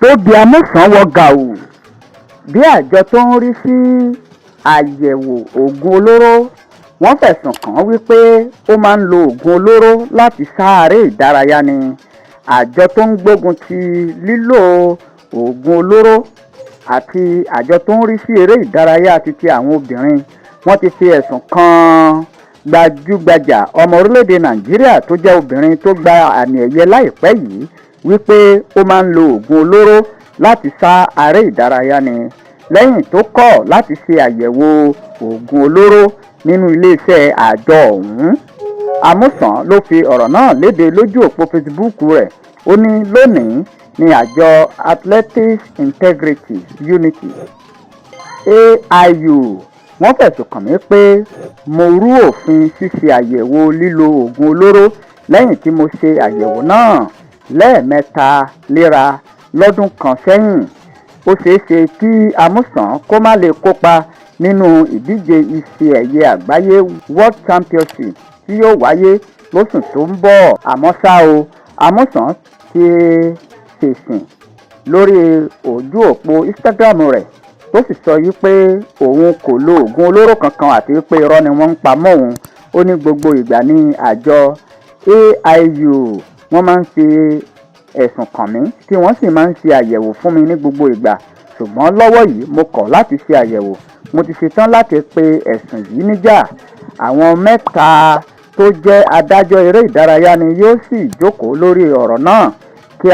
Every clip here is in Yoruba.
Tóbi Amusan wọ gàù bí àjọ tó ń rí sí àyẹ̀wò oògùn olóró. Wọ́n fẹ̀sùn kàn án wípé ó máa ń lo oògùn olóró láti sáré ìdárayá ni. Àjọ tó ń gbógun ti lílo oògùn olóró àti àjọ tó ń rí sí eré ìdárayá ti àwọn obìnrin, wọ́n ti fi ẹ̀sùn kan gbajúgbajà ọmọ orílẹ̀-èdè Nàìjíríà tó jẹ́ obìnrin tó gba àmì ẹ̀yẹ láìpẹ́ yìí wípé ó máa ń lo oògùn olóró láti sá aré ìdárayá ni, lẹ́yìn tó kọ̀ láti ṣe àyẹ̀wò oògùn olóró nínú iléeṣẹ́ àjọ ọ̀hún. Amusan ló fi ọ̀rọ̀ náà léde lójú òpó Facebook rẹ̀. Ó ní lónìí ní àjọ Athletics Integrity Unit, AIU, wọ́n fẹ̀sùn kàn mí pé mo rú òfin ṣíṣe àyẹ̀wò lílo oògùn olóró lẹ́yìn tí mo ṣe àyẹ̀wò náà lẹ́ẹ̀mẹ́ta léra lọ́dún kan sẹ́yìn. Ó ṣeé ṣe kí Amusan kó má lè kópa nínú ìdíje Ife Ẹ̀yẹ Àgbáyé, World Championship, tí yóò wáyé lóṣù tó ń bọ̀. Àmọ́ ṣá o, Amusan ti fèsì lórí ojú òpó Instagram rẹ̀, tó sì sọ yìí pé òun kò lo oògùn olóró kankan àti pé irọ́ ni wọ́n ń pa mọ́ òun. Ó ní gbogbo ìgbà ní àjọ AIU wọ́n máa ń fi ẹ̀sùn kàn mí, tí wọ́n sì máa ń ṣe àyẹ̀wò fún mi ní gbogbo ìgbà, ṣùgbọ́n lọ́wọ́ yìí mo kọ̀ láti ṣe àyẹ̀wò. Mo ti ṣetán láti pe ẹ̀sùn yìí níjà. Àwọn mẹ́ta tó jẹ́ adájọ́ eré ìdárayá ni yóò sì jókòó lórí ọ̀rọ̀ náà kí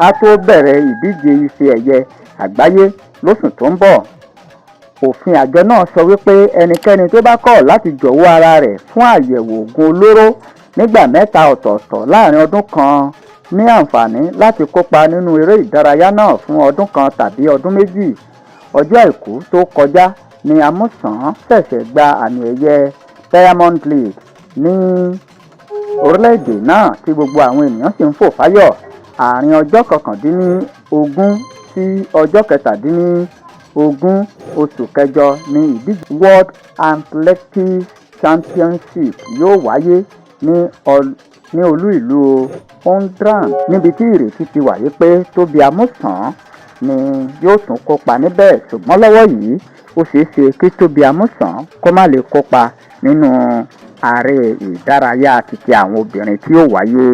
á tó bẹ̀rẹ̀ ìdíje Ife Ẹ̀yẹ Àgbáyé lóṣù tó ń bọ̀. Òfin àjọ náà sọ wípé ẹnikẹ́ni tó bá kọ̀ láti jọ̀wọ́ ara rẹ̀ fún àyẹ̀wò oògùn olóró nígbà mẹ́ta ọ̀tọ̀ọ̀tọ̀ láàrin ọdún kan ní àǹfààní láti kópa nínú eré ìdárayá náà fún ọdún kan tàbí ọdún 2. Ọjọ́ Àìkú tó kọjá ní Amusan ṣẹ̀ṣẹ̀ gba àmì ẹ̀yẹ Diamond League ní orílẹ̀-èdè náà, tí gbogbo àwọn ènìyàn sì ń fò fáyọ̀. Àárín ọjọ́ 19 sí ọjọ́ 27 oṣù kẹjọ ní ìdíje World Athletics Championship yóò wáyé ní olú ìlú London, níbi tí ìrètí ti wà pé Tóbi Amusan ni yóò tún kópa níbẹ̀. Ṣùgbọ́n lọ́wọ́ yìí, ó ṣeé ṣe kí Tóbi Amusan kó má lè kópa nínú aré ìdárayá ti àwọn obìnrin tí yóò wáyé.